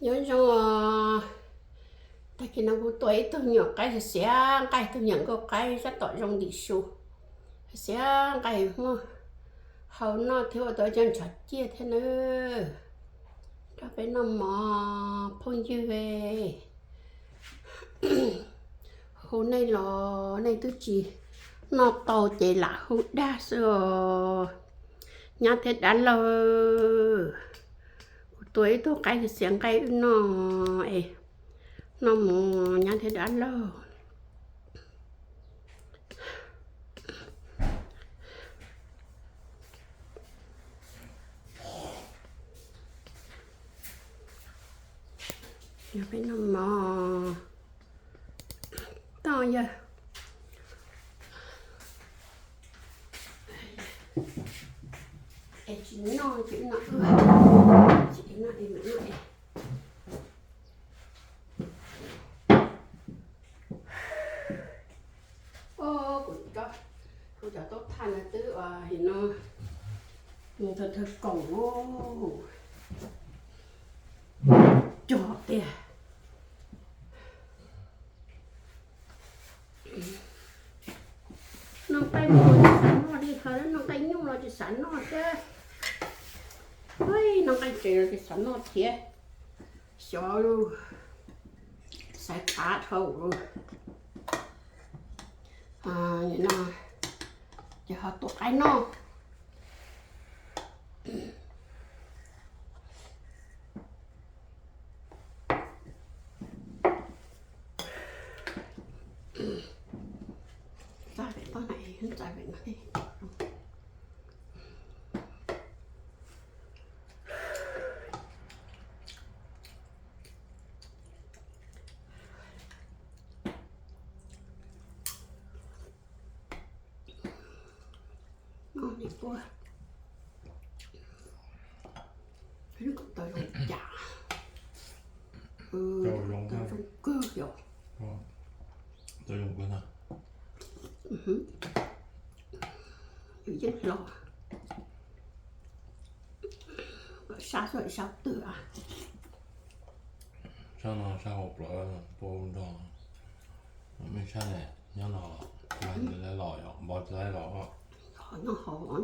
Nyob zoo os, tag kis no kuv tua ib tug nyuam qaib xiav xiav nqaij, tug nyuam nkauj qaib sab tom zoo ntim su, xiav nqaij muaj hau noj thiab ua tau cov ntshav ciaj thiab nawb. Nrog peb noj mov phooj ywg. Hu nej los nej twb tsis noj tau ces lam hu dag xwb os. Nyab thiab dab laug, kuv tua ib tug qaib xiav nqaij wb noj es, noj mov nyab thiab dab laug. Peb noj mov toj yawg. Es tsis noj ces noj, tsis noj es mam noj es. Kuv cov taub thaj no twb ua no mus thawj thawj kaum cog tiag. Noj nqaij nyuj los tsis xav noj li, noj nqaij nyuj los tsis xav noj thiab. Noj nqaij tsev los tsis xav noj thiab. Xyov lub xaiv qab dhau lub. No ces ho tua qaib noj. Tau zoo kawg yom. Yeej hlo. Sab xwb sab twg a. Sab no sab hauv plawv tua nrog. Mej sab ne nyob no, npog tsis tau los yom, npog tsis tau los. Nyob hauv os.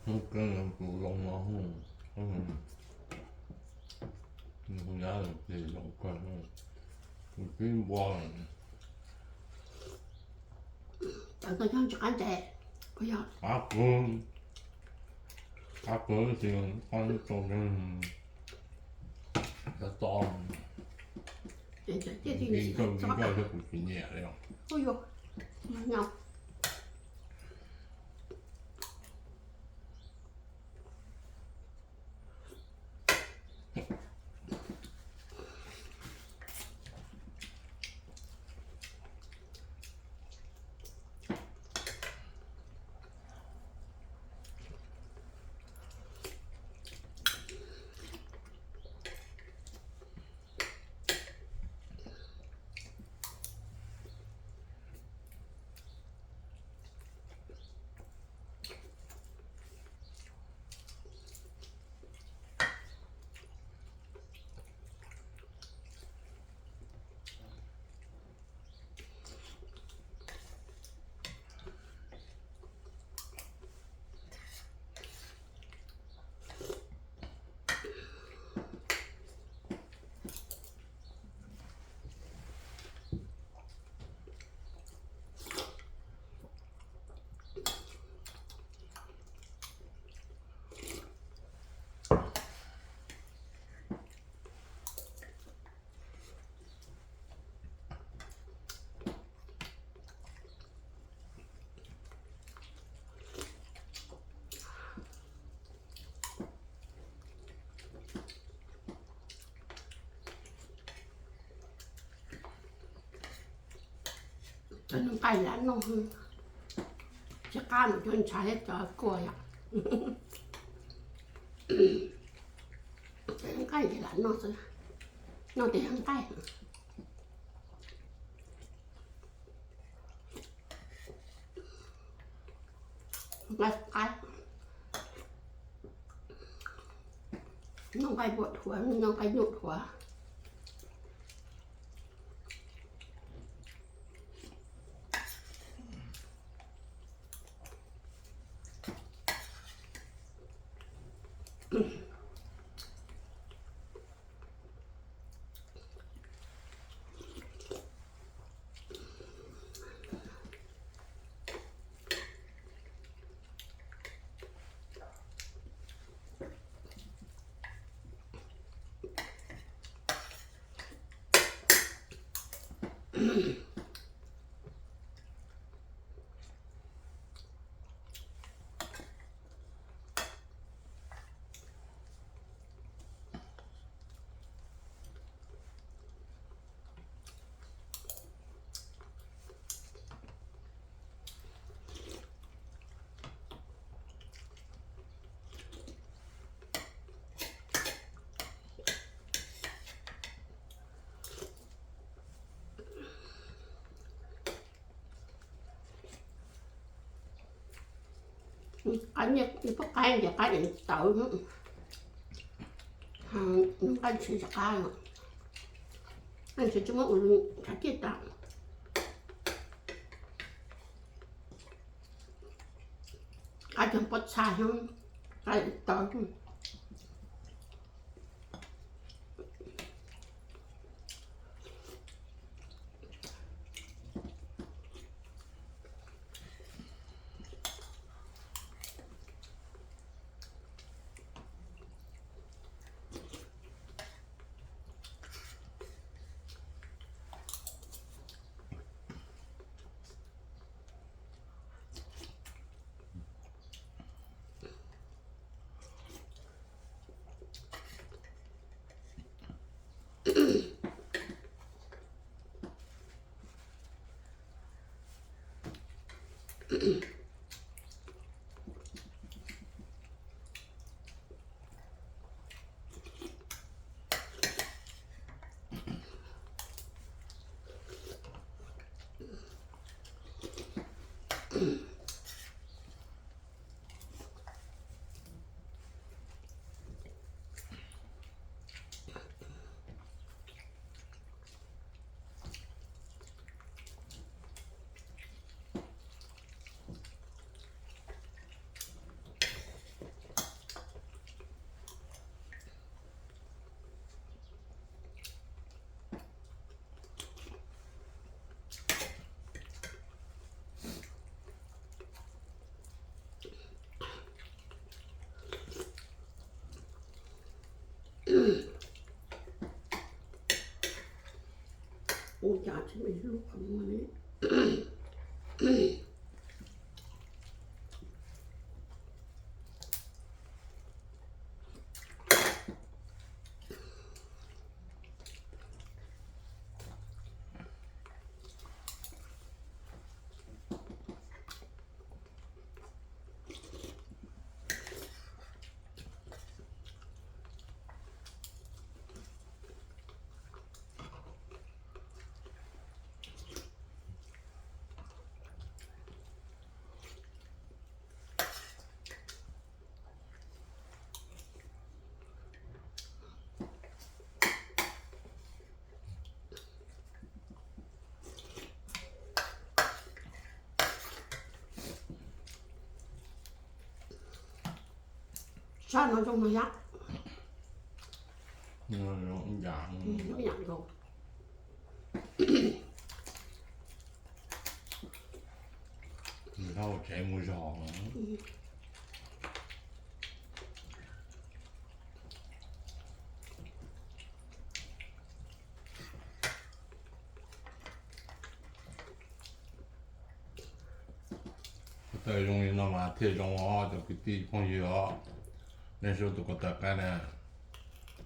Hnub kub kuv zoo no, hu nyab ces zoo kawg, kuv twb npua. Cov tsis qab ntses, qab kawg, qab kawg ces qab tau, cov to, nkauj nkauj thiab kuv tsis nyiam li os. Cov nqaij lam noj, tsis qab mus cov ntshav thiab cov kua yom. Cov nqaij ces lam noj xwb, noj tej nqaij. Nqaij qaib, noj nqaij npua dhuav, noj nqaij nyuj dhuav. Qaib, nyiaj pub qaib ces qaib tawv, nqaij ntshiv tsis qab, nqaij ntshiv tsis muab ua li, ntshav ciaj tas. Qaib cog pob txha xyoob, qaib tawv. Ua cas tsis me lub qhov muag li. Sab no zoo no yom. Ib yam nkaus. Nws hauv tsev mus zog. Ko taw zoo li no mas thiaj zoo os cov kwv tij phooj ywg os. Nej sub tus ko taw qab na,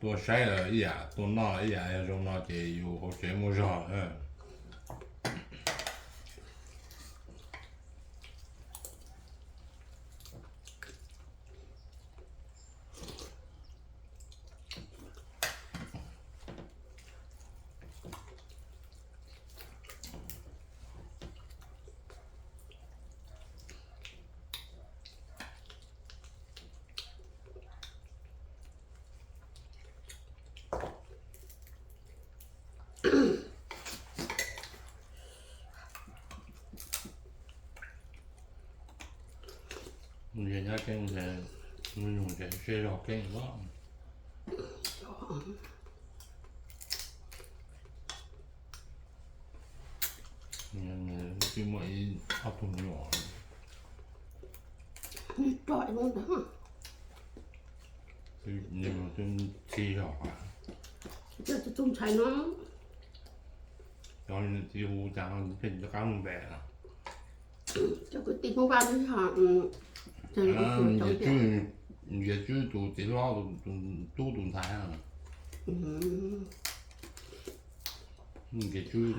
tuaj saib los ib yam, tuaj noj los ib yam, yog zoo no ces yus hauv tsev muaj zog. Yog nyob keeb ces, nyob keeb ces seb zog keeb os. Twb muaj ib ob tug me nyuam, txi zog, tus ntxhais no, cov txiv hu cas pheej rov qab mus npe, cov kwv tij Hmoob Vaj no, Nkias Tswb, Nkias Tswb tus txiv hlob, tus tub tus ntxhais, Nkias Tswb,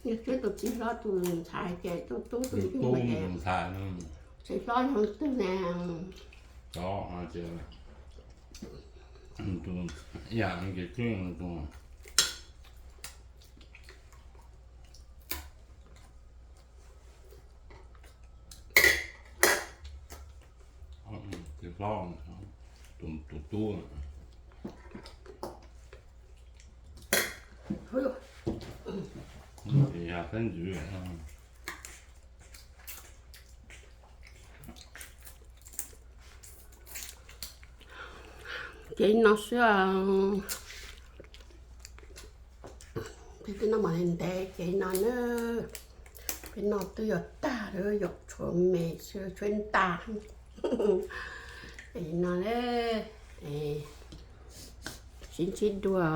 Nkias Tswb tus txiv hlob tus ntxhais ces tus tub tus ntxhais, txiv hlob yog twg na, cov ces tus, ib yam Nkias Tswb tus txiv hlob, tus tub, yog peb ntxwv. Ces no xwb, peb twb noj mov ntev ntev ces no na, peb noj twb yuav tag lawm, yuav tshuav me xwb tshuav ntaj. Ces no sib ntsib dua